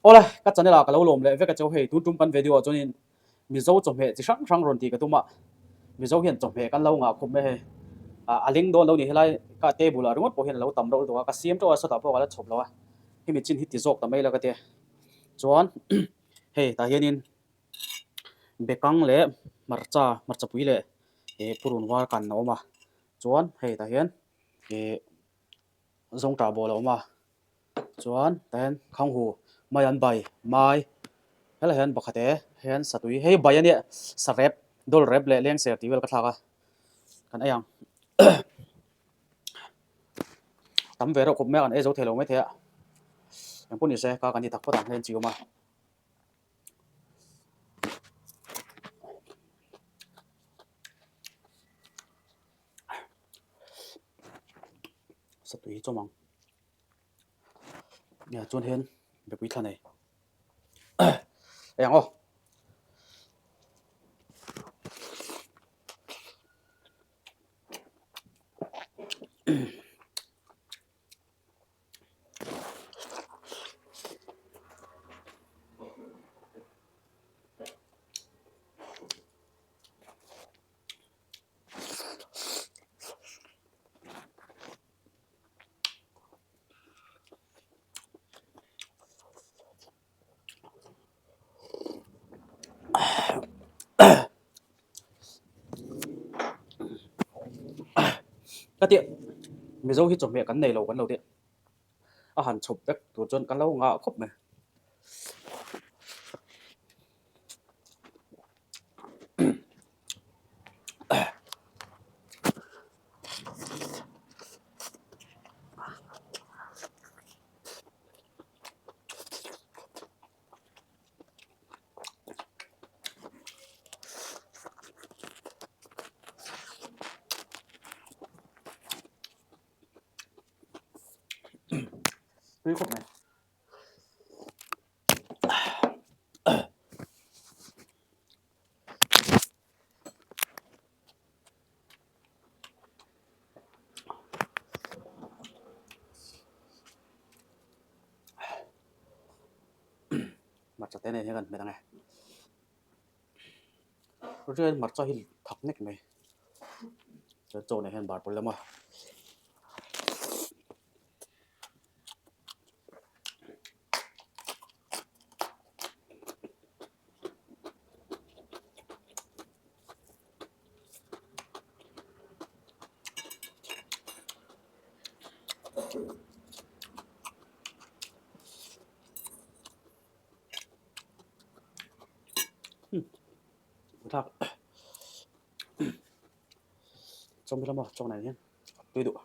Awle, ka channel ah ka lo lawm leh vek a cheu hei, tun tum kan video ah chuanin Mizo chawhmeh chi hrang hrang rawn tih ka tum a, Mizo hian chawhmeh kan lo ngah khawp mai hei, a leng dawn lo ni helai ka table ah ringawt pawh hian a lo tam reuh lutuk a, ka siam teuh a sawtah pawh ka la chhawp lo a, hemi chin hi ti zawk ta mai la ka tia, chuan hei tah hianin bekang leh hmarcha, hmarcha pui leh ih purun var kan a awm a, chuan hei tah hian ih zawngtah bawh a awm a. Chuan tah hian khanghu mai an bai mai helaiah hian pakhat e hian satui hei bai ania sarep dawl rep leh lengser tih vel ka thlak a kan ei ang tam ve reuh khawp mai a kan ei zo thei lo maithei a engpawh ni se ka kan ti tak phawt ang hei an chi awm a. Satui hi chawm ang. Nia chuan hian mipui thla nei. Eng aw. Ka tih Mizo hi chawhmeh kan nei lo kan lo tih a han chhawp vek tur chuan ka lo ngah khawp mai. Tui khawp mai. Hmarcha te nen hian kan hmet ang e. Rial hmarcha hi thak nek mai. Chuan chaw nen hian bar pawlh lama. Chawm ila maw chaw nen hian tui duh.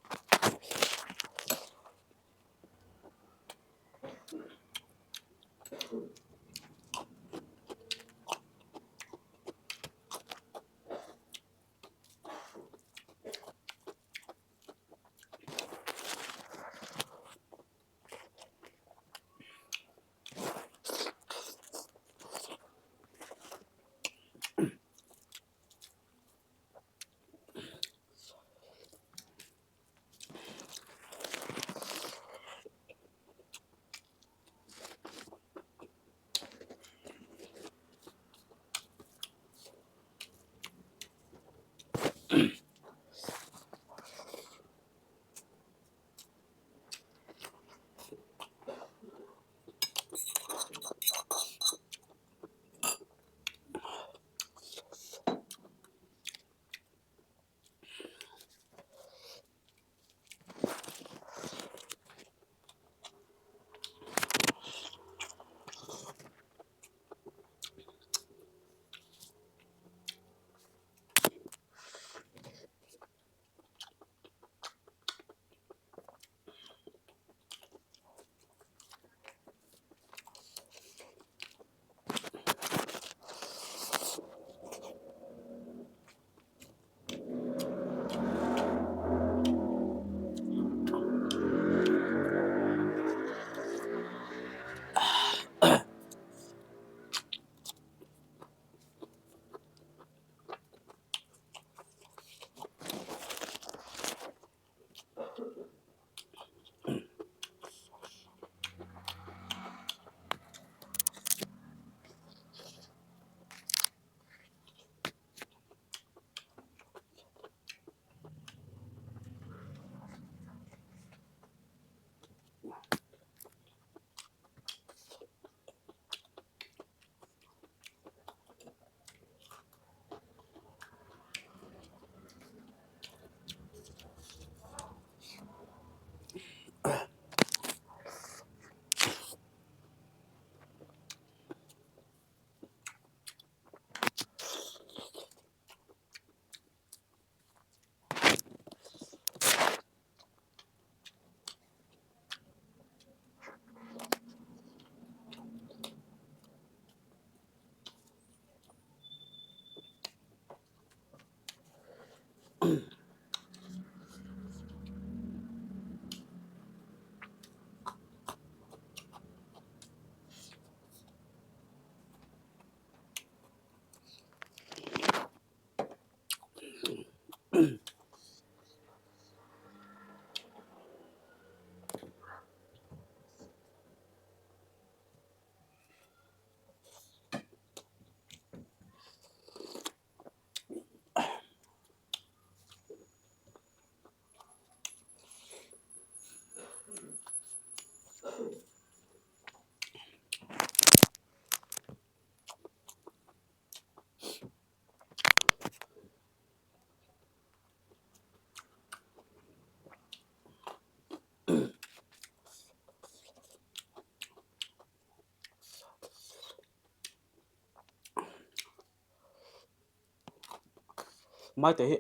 Maite hi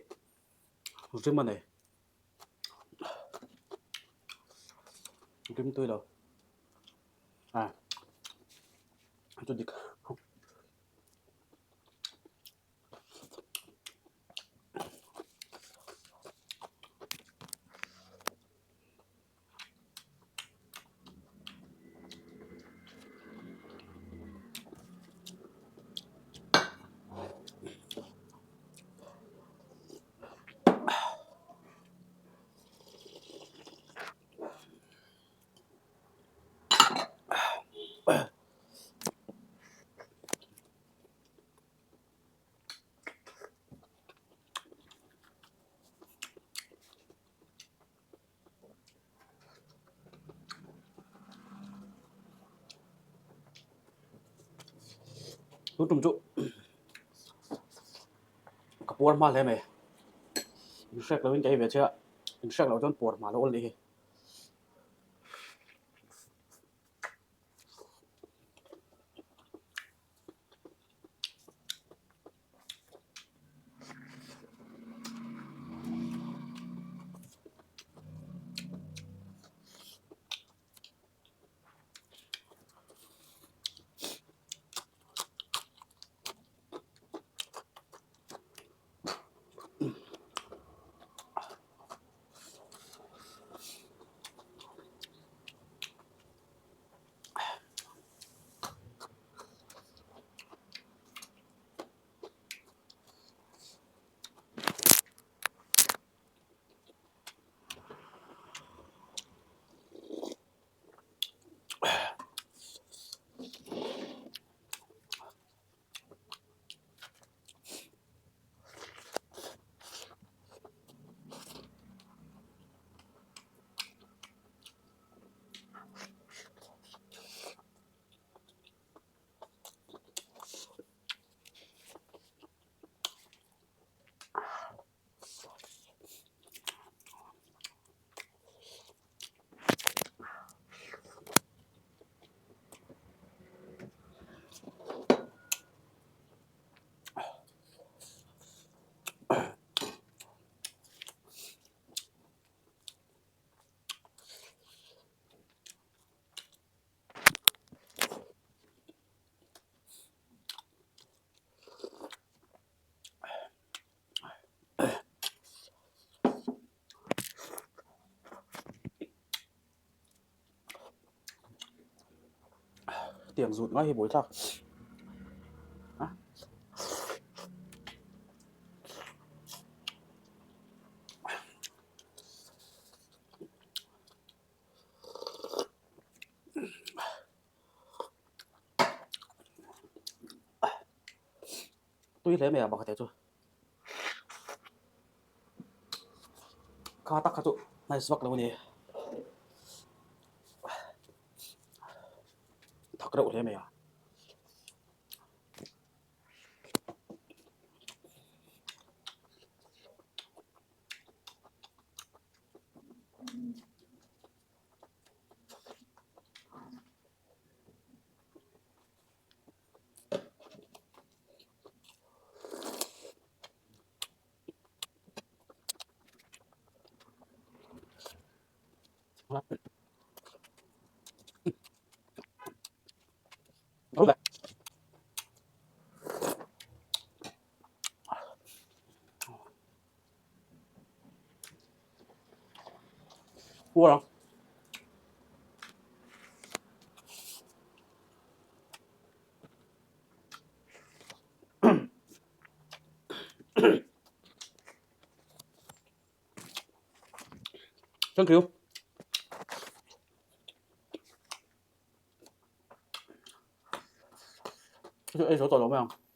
rim a nei. Rim tui lo. A chu dik. Tun tum chu ka puar hma hle mai inhrek loin ka ei ve che a inhrek loh chuan puar hma lo awl nih hi. Tiang zut ngai hi buai thlak. Tui hle mai a bakate chu. Kha tak kha chu nice vak lo a ni. Thak reuh hle mai a. Puar ang. Thank you. Ei zo tawh lo mai ang.